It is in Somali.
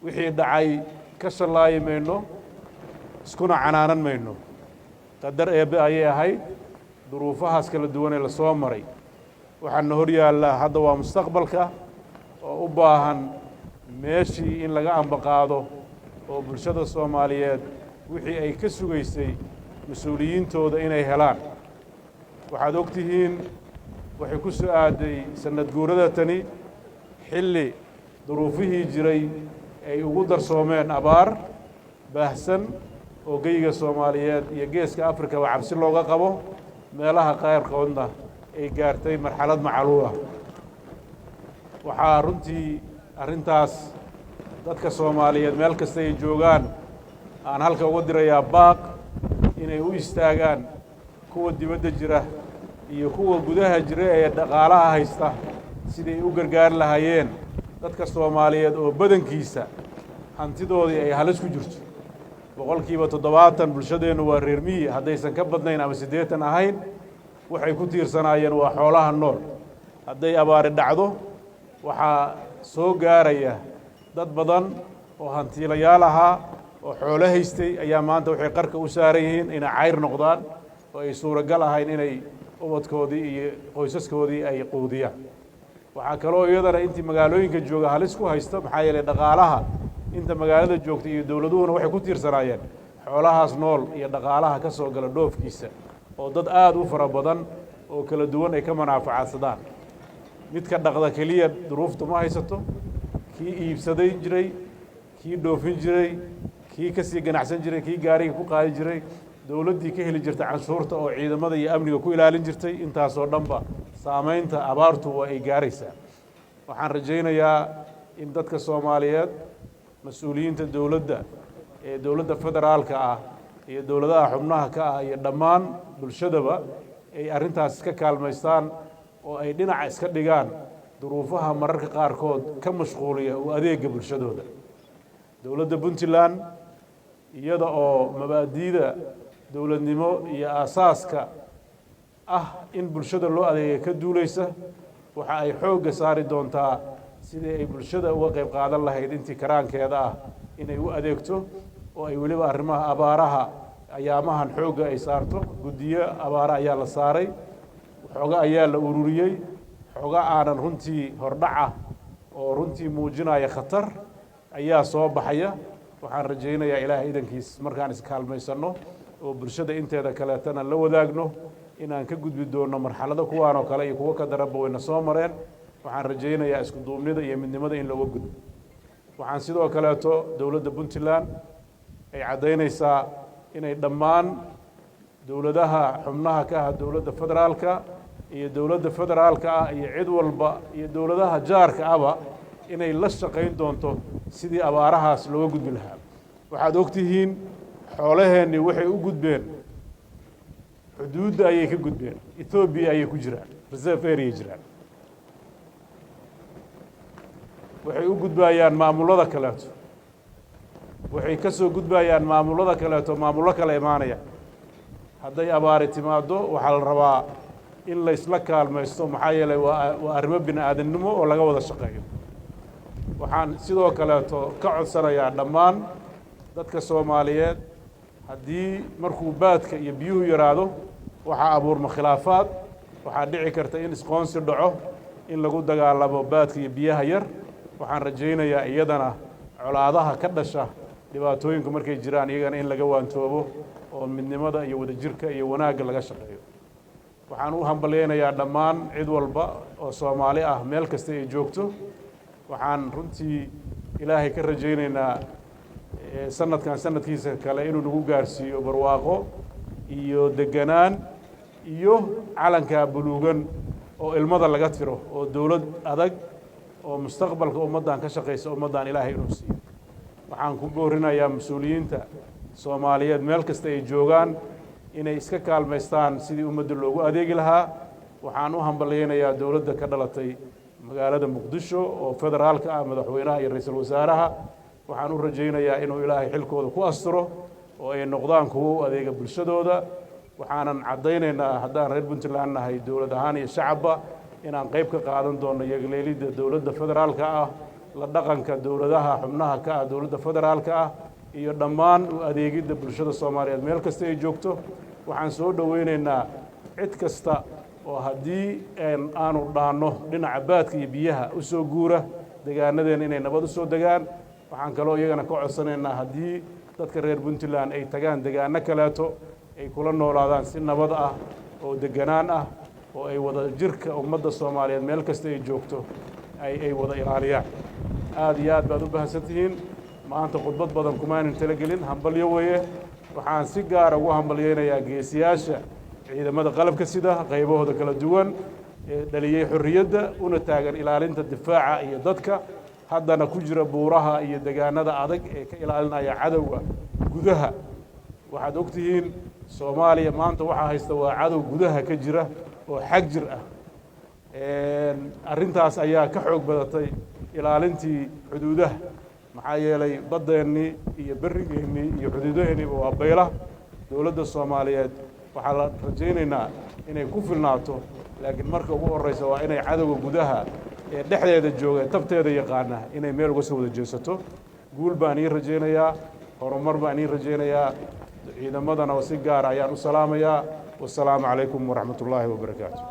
Wixii dhacay ka shallaayi mayno, iskuna canaanan mayno. Qadar Eebbe ayay ahayd duruufahaas kala duwan ee la soo maray. Waxaana hor yaallaa hadda waa mustaqbalka oo u baahan meeshii in laga ambaqaado oo bulshada Soomaaliyeed wixii ay ka sugaysay mas-uuliyiintooda inay helaan. Waxaad og tihiin, waxay ku soo aaday sanad guurada tani xilli duruufihii jiray ay ugu darsoomeen abaar baahsan oo geyiga Soomaaliyeed iyo Geeska Afrikaba cabsi looga qabo, meelaha qaarkoodna ay gaartay marxalad macaluul ah. Waxaa runtii arrintaas dadka Soomaaliyeed meel kasta ay joogaan aan halka uga dirayaa baaq inay u istaagaan, kuwa dibadda jira iyo kuwa gudaha jira ee dhaqaalaha haysta, siday u gargaari lahaayeen dadka Soomaaliyeed oo badankiisa hantidoodii ay halis ku jirto. 70% bulshadeennu waa reer miyi, haddaysan ka badnayn ama 80 ahayn. Waxay ku tiirsanaayeen waa xoolaha nool. Hadday abaari dhacdo, waxaa soo gaaraya dad badan oo hantiilayaal ahaa oo xoolo haystay ayaa maanta waxay qarka u saaran yihiin inay cayr noqdaan oo ay suuragal ahayn inay ubadkoodii iyo qoysaskoodii ay quudiyaan. Waxaa kaloo iyadana intii magaalooyinka jooga halis ku haysta, maxaa yeelay dhaqaalaha inta magaalada joogta iyo dowladuhuna waxay ku tiirsanaayeen xoolahaas nool iyo dhaqaalaha ka soo gala dhoofkiisa, oo dad aada u fara badan oo kala duwan ay ka manaafacaadsadaan. Midka dhaqda keliya duruufta ma haysato, kii iibsaday jiray, kii dhoofin jiray, kii ka sii ganacsan jiray, kii gaariga ku qaadi jiray, dowladdii ka heli jirtay canshuurta oo ciidamada iyo amniga ku ilaalin jirtay, intaasoo dhanba saamaynta abaartu waa ay gaaraysaa. Waxaan rajaynayaa in dadka Soomaaliyeed, mas-uuliyiinta dowladda ee dowladda federaalka ah iyo dowladaha xubnaha ka ah iyo dhammaan bulshadaba, ay arrintaas iska kaalmaystaan oo ay dhinaca iska dhigaan duruufaha mararka qaarkood ka mashquuliya u adeega bulshadooda. Dowladda Puntland, iyada oo mabaadiida dowladnimo iyo aasaaska ah in bulshada loo adeega ka duuleysa, waxa ay xoogga saari doontaa sidii ay bulshada uga qayb qaadan lahayd intii karaankeeda ah inay u adeegto, oo ay weliba arrimaha abaaraha ayaamahan xoogga ay saarto. Guddiyo abaare ayaa la saaray, xooga ayaa la ururiyey, xooga aanan runtii hordhaca oo runtii muujinaya khatar ayaa soo baxaya. Waxaan rajaynayaa, Ilaahay idankiis, markaan iskaalmaysanno oo bulshada inteeda kaleetana la wadaagno, inaan ka gudbi doonno marxalado kuwaan oo kale iyo kuwo ka daranba wayna soo mareen. Waxaan rajaynayaa isku duubnida iyo midnimada in looga gudbo. Waxaan sidoo kaleeto dowladda Puntland ay caddaynaysaa inay dhammaan dowladaha xubnaha ka ah dowladda federaalka iyo dowladda federaalka ah iyo cid walba iyo dowladaha jaarka ahba inay la shaqayn doonto sidii abaarahaas looga gudbi lahaa. Waxaad ogtihiin, xoolaheennii waxay u gudbeen xuduudda ayay ka gudbeen, Etoobiya ayay ku jiraan, reserve area jiraan. Waxay u gudbayaan maamullada kaleeto, waxay ka soo gudbayaan maamullada kaleeto, maamullo kale imaanaya. Hadday abaari timaaddo, waxaa la rabaa in la isla kaalmaysto, maxaa yeelay waa arrimo bini aadamnimo oo laga wada shaqeeyo. Waxaan sidoo kaleeto ka codsanayaa dhammaan dadka Soomaaliyeed, haddii markuu baadka iyo biyuhu yaraado waxaa abuurma khilaafaad, waxaa dhici karta in isqoonsi dhaco, in lagu dagaalamo baadka iyo biyaha yar. Waxaan rajaynayaa iyadana colaadaha ka dhasha dhibaatooyinku markay jiraan iyagana in laga waantoobo oo midnimada iyo wadajirka iyo wanaagga laga shaqeeyo. Waxaan u hambalyaynayaa dhammaan cid walba oo Soomaali ah meel kasta ay joogto. Waxaan runtii Ilaahay ka rajaynaynaa sanadkan sanadkiisa kale inuu nagu gaarsiiyo barwaaqo iyo deganaan iyo calankaa buluugan oo ilmada laga tiro, oo dowlad adag oo mustaqbalka ummaddan ka shaqaysa ummaddan Ilaahay inuu siiyo. Waxaan ku boorinayaa mas-uuliyiinta Soomaaliyeed meel kasta ay joogaan inay iska kaalmaystaan sidii ummadda loogu adeegi lahaa. Waxaan u hambalyaynayaa dowladda ka dhalatay magaalada Muqdisho oo federaalka ah, madaxweynaha iyo ra-iisul wasaaraha. Waxaan u rajaynayaa inuu Ilaahay xilkooda ku asturo oo ay noqdaan kuwo u adeega bulshadooda. Waxaanan caddaynaynaa, haddaan reer Puntland nahay, dowlad ahaan iyo shacabba, inaan qayb ka qaadan doono yagleelidda dowladda federaalka ah. La dhaqanka dowladaha xubnaha ka ah dowladda federaalka ah iyo dhammaan u adeegidda bulshada Soomaaliyeed meel kasta ay joogto. Waxaan soo dhoweynaynaa cid kasta oo haddii aanu dhaanno dhinaca baadka iyo biyaha u soo guura degaanadeena inay nabad u soo degaan. Waxaan kaloo iyagana ka codsanaynaa haddii dadka reer Puntland ay tagaan degaano kaleeto, ay kula noolaadaan si nabad ah oo deganaan ah, oo ay wada jirka ummadda Soomaaliyeed meel kasta ay joogto ay wada ilaaliyaan. Aada iyo aad baad u bahadsan tihiin. Maanta khudbad badan kumaanan talagelin, hambalyo weeye. Waxaan si gaara ugu hambalyeynayaa geesiyaasha ciidamada qalabka sida qaybahooda kala duwan ee dhaliyey xorriyadda, una taagan ilaalinta difaaca iyo dadka, haddana ku jira buuraha iyo degaanada adag ee ka ilaalinaya cadowga gudaha. Waxaad og tihiin, Soomaaliya maanta waxaa haysta waa cadow gudaha ka jira oo xag jir ah. Arrintaas ayaa ka xoog badatay ilaalintii xuduudaha, maxaa yeelay baddeennii iyo berrigeennii iyo xuduudaheenniiba waa bayla. Dowladda Soomaaliyeed waxaa la rajaynaynaa inay ku filnaato, laakiin marka ugu horreysa waa inay cadowga gudaha ee dhexdeeda jooga ee tabteeda yaqaana inay meel uga soo wada jeesato. Guul baan ii rajaynayaa, horumar baan ii rajaynayaa. Ciidamadana si gaara ayaan u salaamayaa. Wasalaamu calaykum waraxmat ullaahi wabarakaatu.